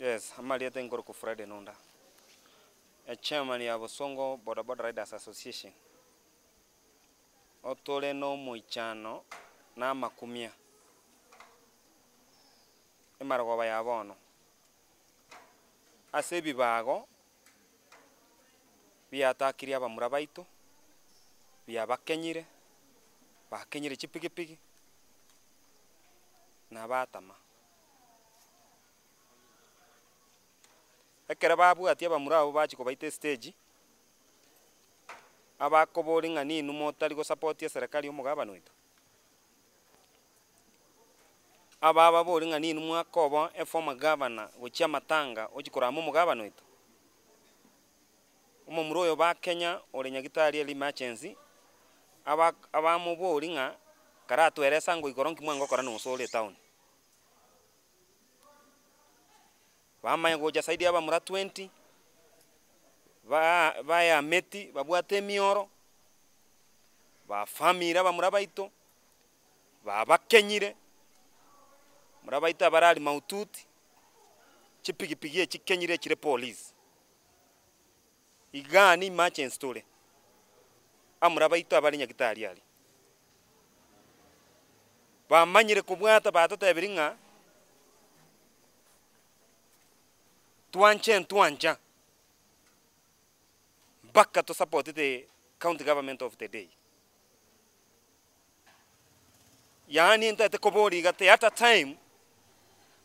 Yes, amarieta inkorokwa Fred Nunda, echairman ya Bosongo Boda Boda Riders Association, otore na omoichano na amakumia emarogoba ya bono, ase ebibago biatakirie abamura baito, biabakenyire, bakenyire chipigipigi, na batama. Ekero babwatia abamura abwo bachia kobaita estage, abakoboria ng'a ninwe motari gosapotia eserekari ya omogabana oito? Abababoria ng'a ninwe mwakoba eformer governor gochia amatanga ochia korama omogabana oito? Omomura oyo ba Kenya ore nyagitari ere emergency, aba abamoboria ng'a karatoeresa ngo igoro nki mwangokora nonsi ore etown. Bamanya gocha zaidi ya abamura twenty, ba bayameti babwate emioro, bafamire abamura baito, babakenyire, mura baito abarari mahututi, chipigipigi echi kenyire echire police. Igaa ne emergency tore, amura baito abare nyagitari aria. Bamanyire kobwata batotebirie ng'a twanche ntwancha mpaka to support the county government of the day. Yaani ntagete koboria iga the other time,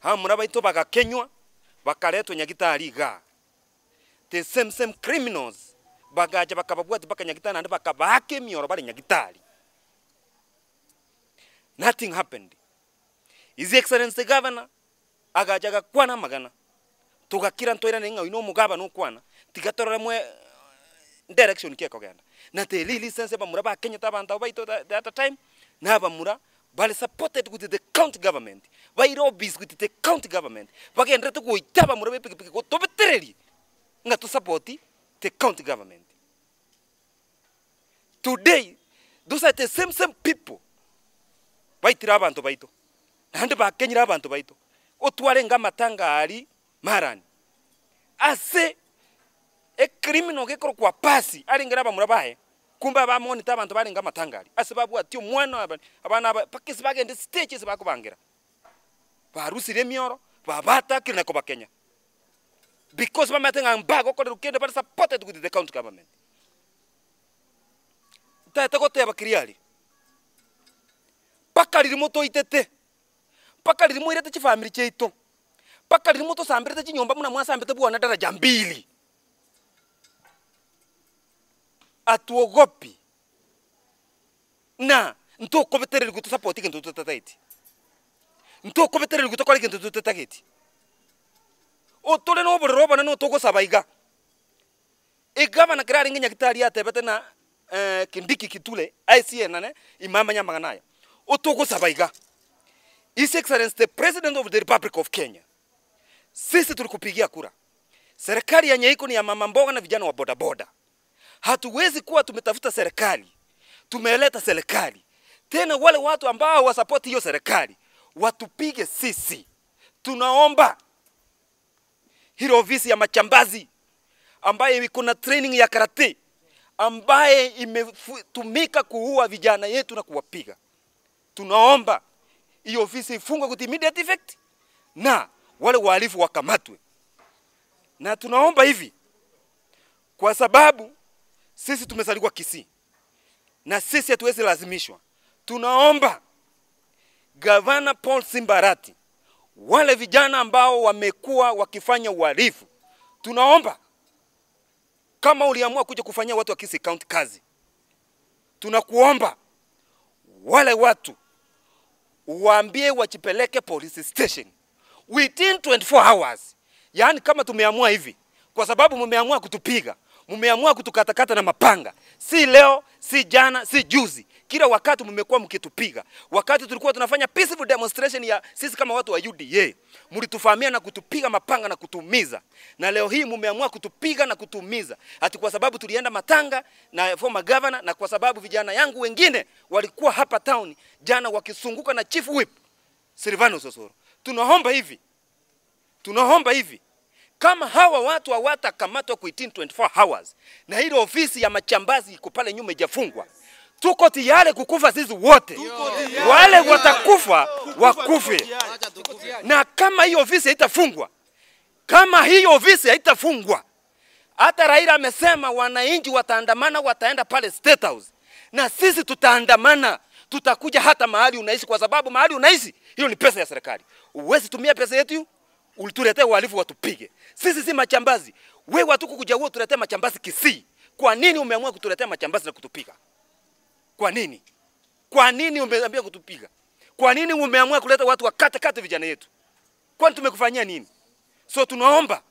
abamura baito bagakenywa, bakaretwa nyagitari igaa. The same same criminals bagacha bakababwatia mpaka nyagitari naende bakabaaka emioro bare nyagitari. Nothing happened. His Excellency the Governor agacha agakwana amagana, togakira ntoirane ng'a oyio na omogabana okwana, tiga torore mwe direction ki ekogenda. Na the really sense abamura bakenyete abanto abwo baito the other time, na abamura bare supported with the county government, baire office with the county government, bagendererete goita abamura ba epikipiki gotobetereria ng'a to support the county government. Today, those are the same same people baitire abanto baito, naende bakenyire abanto baito, otwarenge amatanga aria marani, ase ecriminal gekorokwa Pasi arenge na abamura baye, kumbe abamonete abanto barenge amatanga aria, ase babwatie omwana aba abana aba mpaka ase bagende stage ase bakobangera, barusirie emioro, babatakire na kobakenya, because bamanyete ng'a mbagokorerwa kende bare supported with the county government. Ntagete goteba clearly, mpaka riria motoitete, mpaka riria moirete chifamiri chiaito, mpaka riria motosamberete chinyomba buna mwasambete bwana daraja mbili, hatuogopi na ntokobetererigwa tosapoti egento totatageti, ntokobetererigwa tokore egento totatageti. Otore na obororo obonene otogosaba iga, Egavana kera arenge nyagitari atebete na Kindiki Kithure aesienane ime amanye amang'ana aya. Otogosaba iga, His Excellency the President of the Republic of Kenya, sisi tulikupigia kura, serikali ya Nyaiko ni ya mama mboga na vijana wa bodaboda. Hatuwezi kuwa tumetafuta serikali, tumeleta serikali, tena wale watu ambao hawasapoti hiyo serikali watupige sisi. Tunaomba Hilo ofisi ya machambazi ambaye iko na training ya karate ambaye imetumika kuua vijana yetu na kuwapiga. Tunaomba hiyo ofisi ifungwe with immediate effect na wale wahalifu wakamatwe. Na tunaomba hivi kwa sababu sisi tumezaliwa Kisii na sisi hatuwezi lazimishwa. Tunaomba Gavana Paul Simbarati, wale vijana ambao wamekuwa wakifanya uhalifu, tunaomba kama uliamua kuja kufanyia watu wa Kisii County kazi, tunakuomba wale watu uwaambie wajipeleke police station within 24 hours. Yaani kama tumeamua hivi, kwa sababu mmeamua kutupiga, mmeamua kutukatakata na mapanga, si leo, si jana, si juzi, kila wakati mmekuwa mkitupiga. Wakati tulikuwa tunafanya peaceful demonstration ya sisi kama watu wa UDA, mlitufahamia na kutupiga mapanga na kutumiza, na leo hii mmeamua kutupiga na kutumiza ati kwa sababu tulienda matanga na former governor, na kwa sababu vijana yangu wengine walikuwa hapa town jana wakisunguka na chief whip Silvanus Osoro. Tunaomba hivi, tunaomba hivi. Kama hawa watu hawatakamatwa within 24 hours na ile ofisi ya machambazi iko pale nyuma ijafungwa, tuko tayari kukufa sisi wote. Wale watakufa wakufe, na kama hiyo ofisi haitafungwa, kama hiyo ofisi haitafungwa, hata Raila amesema wananchi wataandamana, wataenda pale State House, na sisi tutaandamana, tutakuja hata mahali unaishi, kwa sababu mahali unaishi hiyo ni pesa ya serikali. Huwezi tumia pesa yetu ulituletee uhalifu watupige. Sisi si machambazi. Wewe hatukukuja wewe tuletee machambazi Kisii. Kwa nini umeamua kutuletea machambazi na kutupiga? Kwa nini? Kwa nini umeambia kutupiga? Kwa nini umeamua kuleta watu wakate kate vijana yetu? Kwani tumekufanyia nini? So tunaomba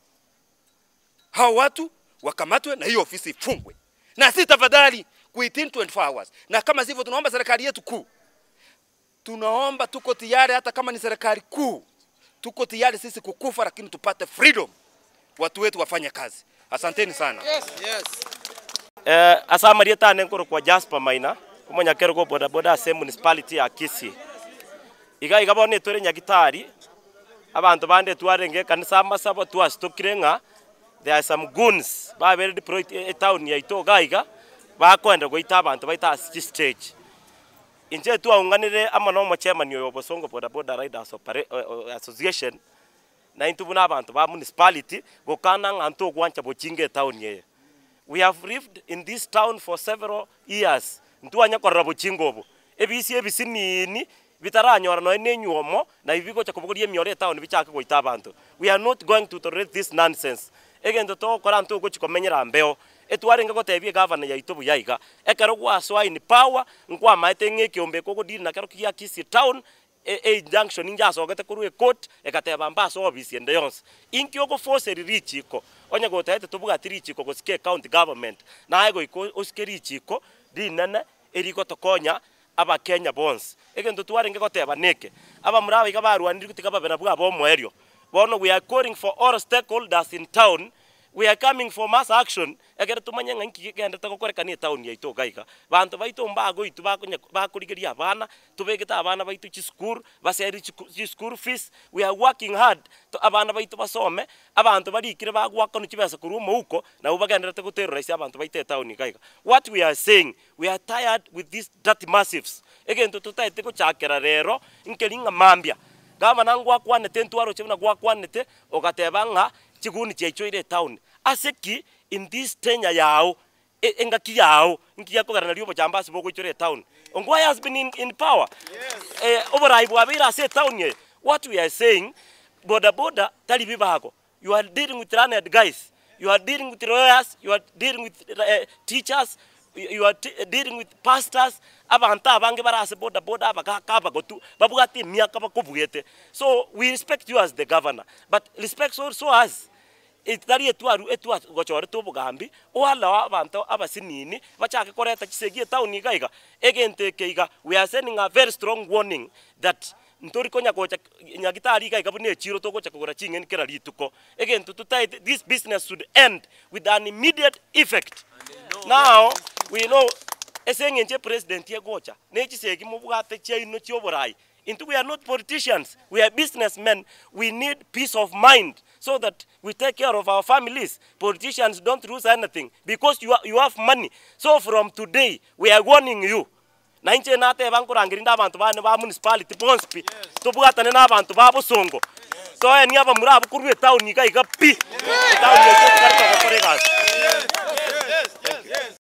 hao watu wakamatwe na hiyo ofisi ifungwe, na si tafadhali within 24 hours. Na kama sivyo, tunaomba serikali yetu kuu, tunaomba, tuko tayari, hata kama ni serikali kuu, tuko tayari sisi kukufa, lakini tupate freedom, watu wetu wafanye kazi. Asanteni sana. Eh, ase amarieta ane nkorokwa Jasper Maina, omonyakerogo o bodaboda ase emunicipality ya Kisii. Iga iga bono etwere nyagitari, abanto bande twarenge ekanisa amasabo twasitokire ng'a there are some goons babere deployed etown yaito iga iga, bakoenda goita abanto baito ase chistage. Inche twaunganire amo na omochairman oyo o Bosongo Bodaboda Riders Opera Association, na intwe buna abanto ba municipality, gokana ng'a ntogwancha bochinga etown eye. We have lived in this town for several years, ntwanya korora bochinga obo. Ebisia ebisiniini bitaranyora nonya na enywomo, nabi bigocha kobogoria emioro etown bichake goita abanto. We are not going to tolerate this nonsense. Egento togokora ntogochi komenyera mbeo. Etwarenge gotebia egavana yaito buya iga, ekero gwasoa in power, nkwamaete ng'a ekeombe eke ogodeal nakero kia Kisii town, e injunction inchasogete korwa ecourt, egateba mbasoe ofisi ende yonsi. Inki ogoforceria richiko? Onye gotaete tobwati richiko gosika ecounty government, naye goika osike richiko rinene erigotokonya abakenya bonsi. Egento twarenge goteba neke, abamura aba iga barwanire tiga babe nabwo aba omoerio. Bono we are calling for all stakeholders in town, we are coming for mass action, ekere tomanye ng'a inki kegenderete gokorekana etown yaito iga iga. Banto baito mbagoitwa bakonya bakorigeria abana, tobegete abana baito chisukuru, baseri chischool fees, we are working hard to abana baito basome, abanto barikire bagoakanwa chibesa korwa omouko, nabwo bagendererete goterrorize abanto baito etown iga iga. What we are saying, we are tired with these dirty massives, egento totaete gochakera rero, nkeri ng'a mambia, gavana ngwakwanete ntwaroche buna gwakwanete, ogateba ng'a chiguni chiaichoire etown. Ase ki in this tenure yao, engaki yao, nki gekogera nario obochambasi bogoichora etown? Ongwae has been in, in power. Oborai bwabeire ase etown eye. What we are saying, boda boda tari bibago. You are dealing with learned guys, you are dealing with lawyers, you are dealing with teachers, you are dealing with pastors, abanto abange bare ase boda boda abagaka abagotu, babwate emiaka bakobuete. So we respect you as the governor, but respect also us. Tari etwaru etwa gochorete obogambi, oallow abanto abasinini bachake koreta chisegi etown iga iga. Egento eke iga, we are sending a very strong warning that ntori konya gocha nyagitari iga iga buna echiro togocha kogora ching'eni kera rituko. Egento totaete this business should end with an immediate effect. Now we know ase eng'encho epresident egocha, ne chisegi mobwate chiaino chia oborai. Intwe we are not politicians, we are businessmen, we need peace of mind so that we take care of our families. Politicians don't lose anything because you, you have money. So from today, we are warning you. Na inche nateba nkorangeria inde abanto bane ba municipality bonsi pi, tobwatane na abanto ba Bosongo, toenie abamura abwo korwa etown iga iga pi, etown eye.